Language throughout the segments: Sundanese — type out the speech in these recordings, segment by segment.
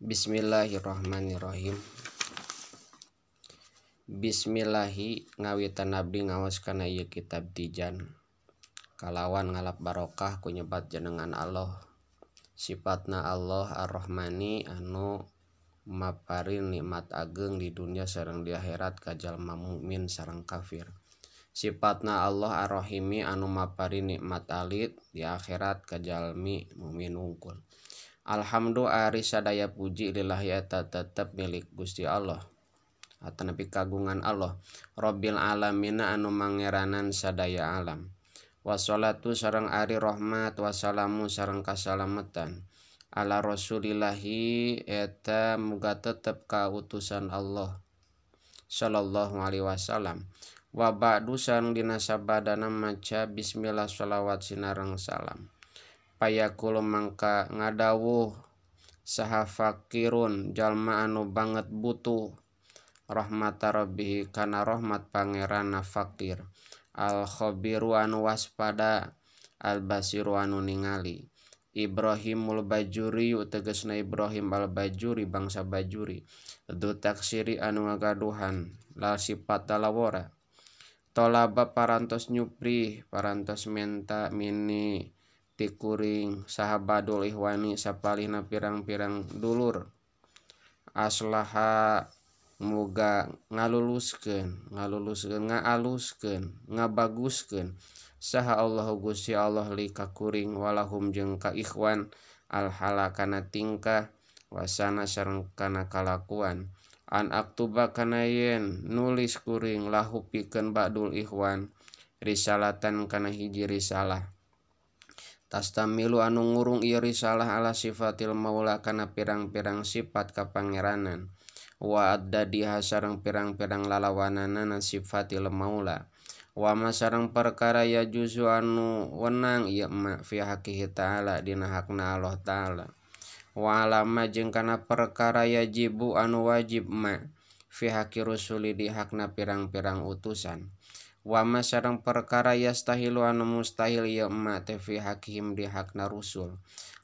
Bismillahirrahmanirrahim. Bismillahi ngawitan abdi ngaos kana ieu kitab Tijan. Kalawan ngalap barokah ku nyebat jenengan Allah. Sifatna Allah Ar-Rahmani anu maparin nikmat ageng di dunia sareng di akhirat ka jalma mukmin sareng kafir. Sifatna Allah Ar-Rahimi anu maparin nikmat alit di akhirat ka jalmi mukmin wungkul. Alhamdulillah ari sadaya puji lillahi eta tetep milik Gusti Allah atanapi kagungan Allah Rabbil alamina anu mangeranan sadaya alam. Wassalatu sareng ari rahmat wassalamu sareng kasalamatan ala rasulillahi eta muga tetep ka utusan Allah sallallahu alaihi wasallam. Wa ba'du sareng dina sabadana maca bismillah sholawat sinareng salam. Payakulu mangka ngadawuh saha fakirun jalma anu banget butuh rahmata rabbih kana rahmat pangeranna fakir al khabiru anu waspada al basiru anu ningali. Ibrahimul Bajuri tegasna Ibrahim al Bajuri bangsa Bajuri du taksiri anu ngagaduhan la sifat lawora tolaba parantos nyupri parantos menta mini tikuring sahabadul ihwani sapalihna pirang-pirang dulur aslaha muga ngaluluskeun ngaluluskeun ngaaluskeun ngabaguskeun saha Allahu Gusti Allah li kakuring walahum jeung ka ikhwan alhala kana tingkah wasana sareng kana kalakuan an aktuba kana yen nulis kuring lahu pikeun ba'dul ikhwan risalatan kana hiji risalah tastamilu anu ngurung ieu risalah ala sifatil maula kana pirang-pirang sifat kapangeranan wa addadiha sareng pirang-pirang lalawananana sifatil maula wa ma sareng perkara ya juzu anu wenang ieu ma fi haqqihi ta'ala dina hakna Allah ta'ala wa alama jeung kana perkara yajibu anu wajib ma fi haqqi rusuli di hakna pirang-pirang utusan wa ma sareng perkara yastahilu anu mustahil ieu ma teh fi haqqihim di hakna rusul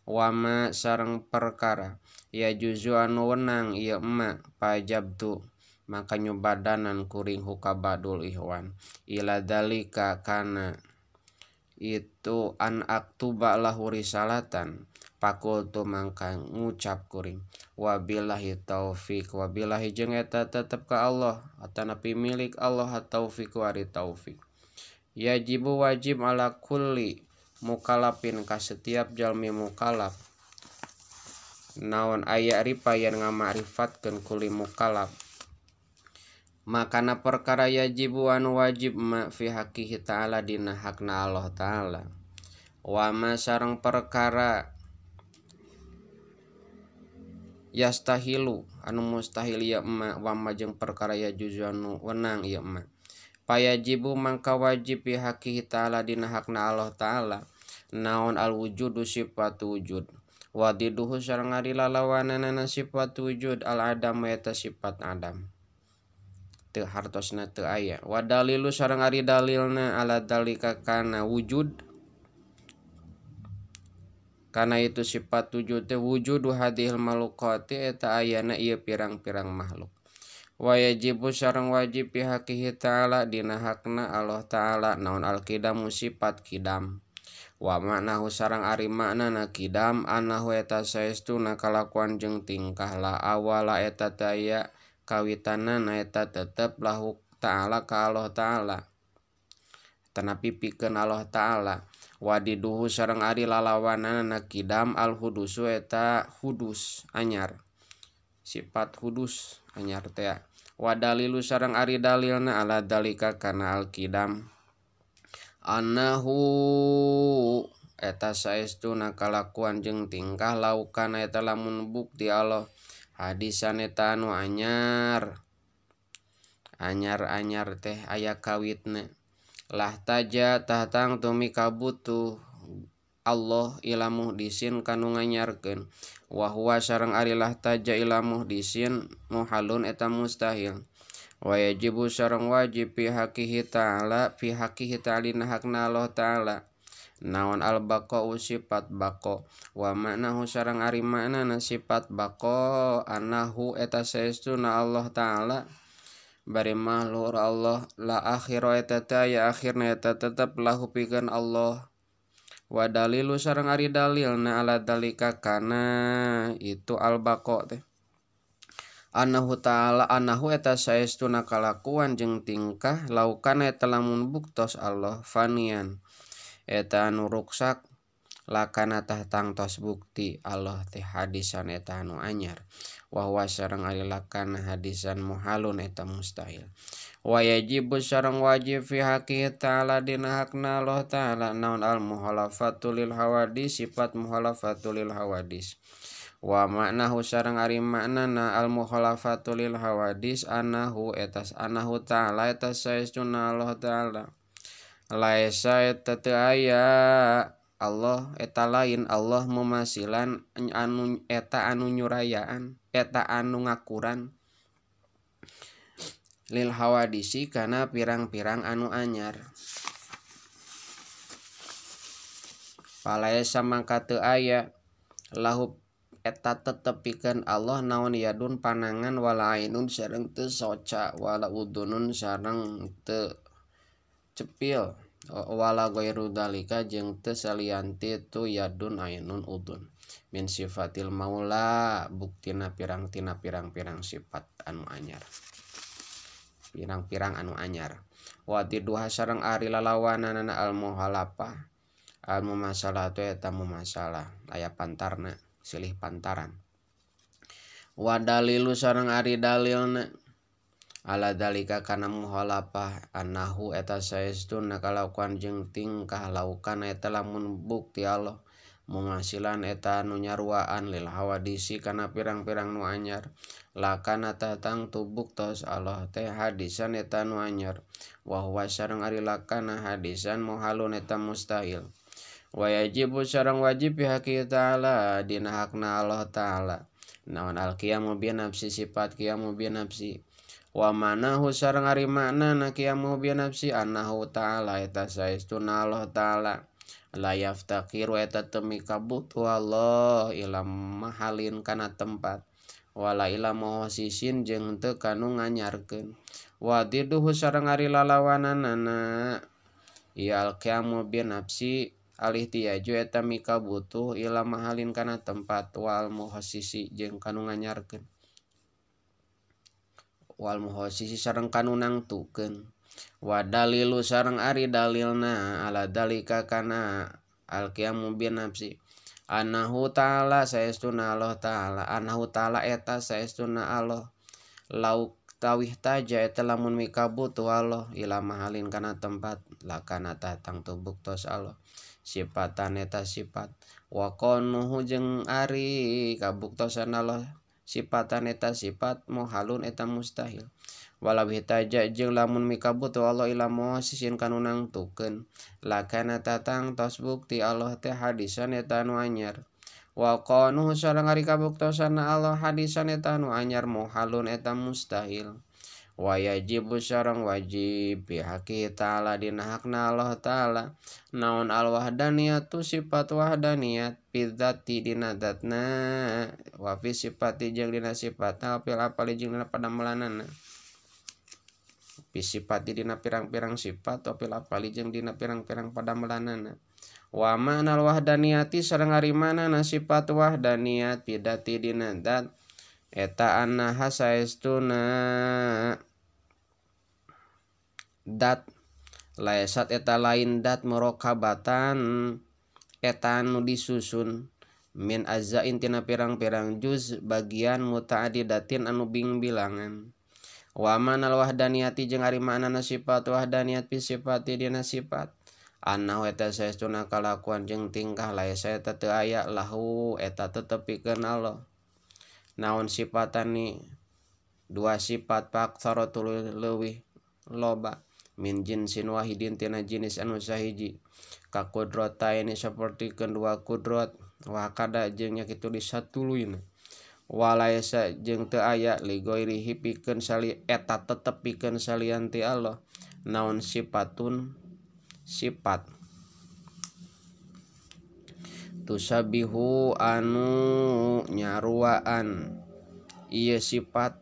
wa ma sareng perkara ya juzu anu wenang ieu ma pajabtu maka nyubadanan kuring hukabadul ihwan ila dalika kana itu an aktuba lahu risalatan pakultu mangka ngucap kuring wabillahi taufik wabillahi jeung eta tetep ka Allah atanapi milik Allah taufik wa taufik yajibu wajib ala kulli mukalafin ka setiap jalmi mukalaf naon aya ripa yen ngamakrifatkeun kulli mukalaf makana perkara yajibu anu wajib ma fi haqqihi ta'ala dina hakna Allah ta'ala wa ma sareng perkara yastahilu anu mustahil ieu ma wa ma jeung perkara ya juzu anu wenang ieu ma payajibu mangka wajib fi haqqihi ta'ala dina hakna Allah ta'ala naon al wujudu sifat wujud wadiduhu sareng ari lalawananana sifat wujud al adam eta sifat adam teu hartosna teu aya wa dalilu sareng ari dalilna ala dalika kana wujud kana itu sifat wujud teh wujudu hadhil maluqati eta ayana ieu pirang-pirang makhluk wa yajibu sareng wajib fi haqqihi ta'ala dina hakna Allah ta'ala naon al qidamu sifat qidam wa maknahu sareng ari maknana qidam annahu eta saestuna kalakuan jeung tingkah la awala eta taya kawitanana eta tetep lahu ta'ala ka Allah ta'ala tanapi pikeun Allah ta'ala wadiduhu sareng ari lalawanana qidam al hudusu eta hudus anyar sifat hudus anyar teh wa dalilu sareng ari dalilna ala dalika kana al qidam annahu eta saestuna kalakuan jeung tingkah laukana eta lamun bukti Allah hadisan eta anu anyar anyar-anyar teh aya kawitna lah taja tahtang tumi kabutuh Allah ila muhdisin kanu nganyarkeun wa huwa sareng ari lah taja ila muhdisin muhalun eta mustahil wa yajibu sareng wajib fi haqqihi ta'ala fi haqqihi ta'ala hakna Allah ta'ala Naon al baqa sifat baqa wa ma'nahu sareng ari maknana sifat baqa annahu eta saestuna Allah taala bari mahlur Allah la akhira eta teh aya akhirna eta tetep lahu pikeun Allah. Wa dalilu sareng ari dalilna ala dalika kana itu al baqa teh annahu ta'ala annahu eta saestuna kalakuan jeung tingkah laukana eta lamun buktos Allah fanian eta anu ruksak lakana tah tangtos bukti Allah teh hadisan eta anu anyar wa huwa sareng ari lakana hadisan muhalun eta mustahil. Wa yajibu sareng wajib fi haqqi ta'ala dina hakna Allah ta'ala naon al muhalafatu lil hawadis sifat muhalafatu lil hawadis. Wa maknahu sareng ari maknana al mukhalafatu lil hawadis annahu etas annahu ta'ala eta saestuna Allah ta'ala laisa eta teu aya Allah eta lain Allah memasilan anu eta anu nyurayaan eta anu ngakuran lil hawadisi kana pirang-pirang anu anyar. Palaesa mangka teu aya lahu eta tetep pikeun Allah naon yadun panangan wala ainun sareng teu soca wala udunun sareng teu cepil wala ghairu dalika jeung teu salianti tu yadun ainun udun min sifatil maula buktina pirang tina pirang-pirang sifat anu anyar pirang-pirang anu anyar. Wa tiduha sareng ari lalawananana al muhalafah al mumasalah tu eta mumasalah aya pantarna silih pantaran. Wa dalilu sareng ari dalilna ala dalika kana muhalafah annahu eta saestuna kalakuan jeung tingkah laukana eta lamun bukti Allah mumasilan eta anu nyaruaan lil hawadisi kana pirang-pirang nu anyar lakana tatang tu buktos Allah teh hadisan eta nu anyar wa huwa sareng ari lakana hadisan muhalun eta mustahil. Wa yajibu sareng wajib pihak ta'ala dina hakna Allah ta'ala naon al qiyamu bi nafsi sifat qiyamu bi nafsi wa manahu sareng ari maknana qiyamu bi nafsi annahu ta'ala eta saestuna Allah ta'ala la yaftaqiru eta teu mikabutuh Allah ila mahalin kana tempat wala ila muhasisin jeung teu kanu nganyarkeun wa diduhu sareng ari lalawananana ieu al qiyamu bi nafsi alih tiyaju eta mika butuh ila mahalin kana tempat wal muhassisi jeung kanu nganyarkeun wal muhassisi sareng kanu nangtukeun. Wa dalilu sareng ari dalilna ala dalika kana al qiyamu bi nafsi annahu ta'ala saestuna Allah ta'ala annahu ta'ala eta saestuna Allah lauk tawih taja eta lamun mika butuh Allah ila mahalin kana tempat lakana tatang tu buktos Allah sifatan eta sifat wa qanuhu jeung ari kabuktosan Allah sifatan eta sifat muhalun eta mustahil. Walau hitaja jeung lamun mikabutuh Allah ila muhasisin kanu nangtukeun lakana tatang tos bukti Allah teh hadisan eta anu anyar wa qanuhu sareng ari kabuktosan Allah hadisan eta anu anyar muhalun eta mustahil. Wa yajibu sareng wajib pihaki ta'ala dina hakna Allah ta'ala naon al wahdaniyatu sifat wahdaniyat fidzati dina zatna wa fi sifati jeung dina sifatna fil afali jeung dina padamelanana fi sifati dina pirang-pirang sifat wa fil afali jeung dina pirang-pirang padamelanana. Wa ma'nal wahdaniyati sareng ari manana sifat wahdaniyat fidzati dina zat eta annaha saestuna dat laesat eta lain dat murokabatan eta anu disusun min azzain tina pirang-pirang juz bagian mutaadidatin anu bingbilangan. Wa manal wahdaniyati jeung ari maknana sifat wahdaniyat fi sifati dina sifat annahu eta saestuna kalakuan jeung tingkah laesa eta teu aya lahu eta tetep pikeun Allah naon sifatani dua sifat paksara tuluy leuwih loba min jinsin wahidin tina jinis anu sahiji ka kudrataini sapertikeun dua kudrat wa kada jeung nya kitu disatuluyna walaisa jeung teu aya li ghairihi pikeun sali eta tetep pikeun salian ti Allah naon sifatun sifat. Tusabihu anu nyaruaan ieu sifat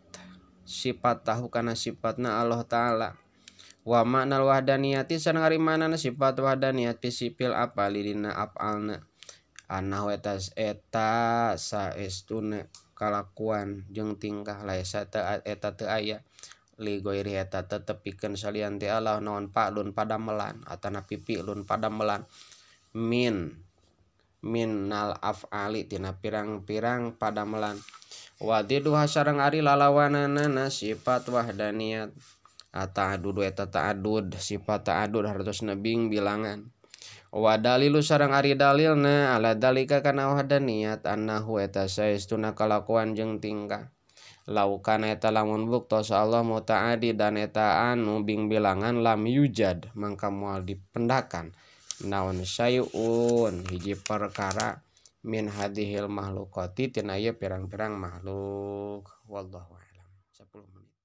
sifat tahu kana sifatna Allah Ta'ala. Wa ma'nal wahdaniyati sareng ari manana sifat wahdaniyati sipil apali dina afalna anahu eta eta saestuna kalakuan jeung tingkah laisa eta teu aya li goiri eta tetep pikeun salian ti Allah naon fa'lun padamelan atanapi fi'lun padamelan min minal af'ali tina pirang-pirang padamelan wadiduha sareng ari lalawananana sifat wahdaniyat ta'adud eta ta'adud sifat ta'adud hartosna bing bilangan wa dalilu sareng ari dalilna ala dalika kana wahdaniyat annahu eta saestuna kalakuan jeung tingkah laukana eta lamun buktos Allah mutaadi dan eta anu bing bilangan lam yujad mangka moal dipendakan naon sayun hiji perkara min hadhil makhluqati tina ieu pirang-pirang makhluk. Wallahu a'lam. 10 menit.